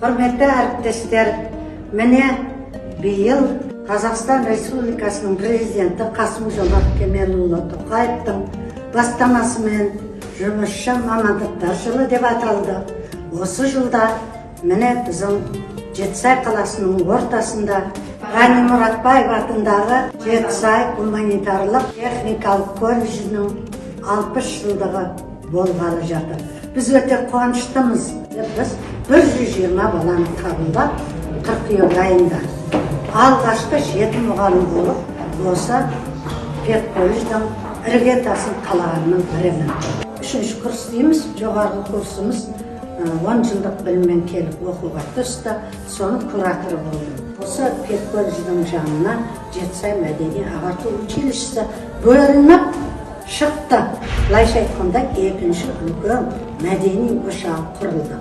Құрметті әріптестер, міне, биыл Қазақстан Республикасының президенті Қасым Жомарт Кемелұлы Тоқаевтың бастамасымен жұмысшы мамандықтар жылы деп аталды. Осы жылда, міне, біздің Жетісай қаласының ортасында Ғани Мұратбаев атындағы Жетісай гуманитарлық техникалық колледжінің 60 жылдығы болғалы жатыр. Біз өте қуаныштымыз. Біз 120 баланы қабылдап, қыркүйек айында алғашқы жеті мұғалім болып, осы педколледждің іргетасын қалағанның бірімін. Үшінші курс дейміз, жоғарғы курсымыз 10 жылдық біліммен келіп оқуға түсті, соның кураторы болдым. Осы педколледждің жанына Жетісай мәдени ағарту училищесі бөлініп шықты. Былайша айтқанда, екінші үлкен мәдени ошағы құрылды.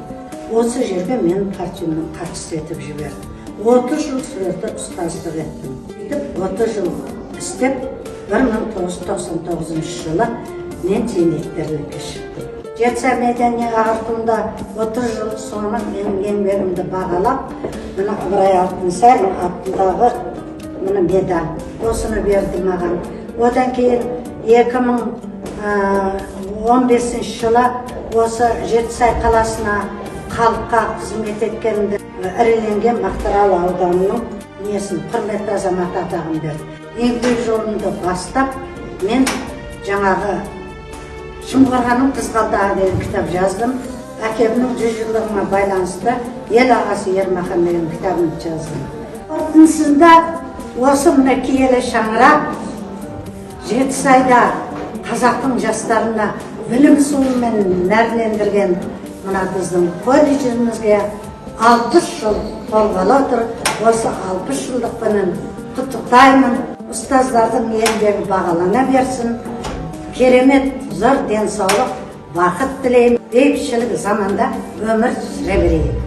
Осы жерге мен партиямның хатшысы етіп жіберді. 30 жыл сол жерде ұстаздық еттім. Сөйтіп 30 жыл істеп, 1999 жылы мен зейнеткерлікке шықтым. Жетісай мәдени ағартуында 30 жыл, соны менің еңбегімді бағалап, мына Ыбырай Алтынсарин атындағы, міне, медаль, осыны берді маған. Одан кейін 2015 жылы осы Жетісай қаласына, халыққа қызмет еткенімді іріленген Мақтарал ауданының несін, құрметті азамат атағын берді. Еңбек жолымды бастап, мен жаңағы «Шымқорғанның қызғалдағы» деген кітап жаздым. Әкемнің 100 жылдығына байланысты «Ел ағасы Ермахан» деген кітабын жаздым. Қорытындысында осы, мына, киелі шаңырақ Жетісайда қазақтың жастарына білім суымен нәрлендірген мына біздің колледжімізге 60 жыл толғалы отыр. Осы 60 жылдықпенен құттықтаймын. Ұстаздардың еңбегі бағалана берсін. Керемет зор денсаулық, бақыт тілеймін. Бейбітшілік заманда өмір сүре берейік.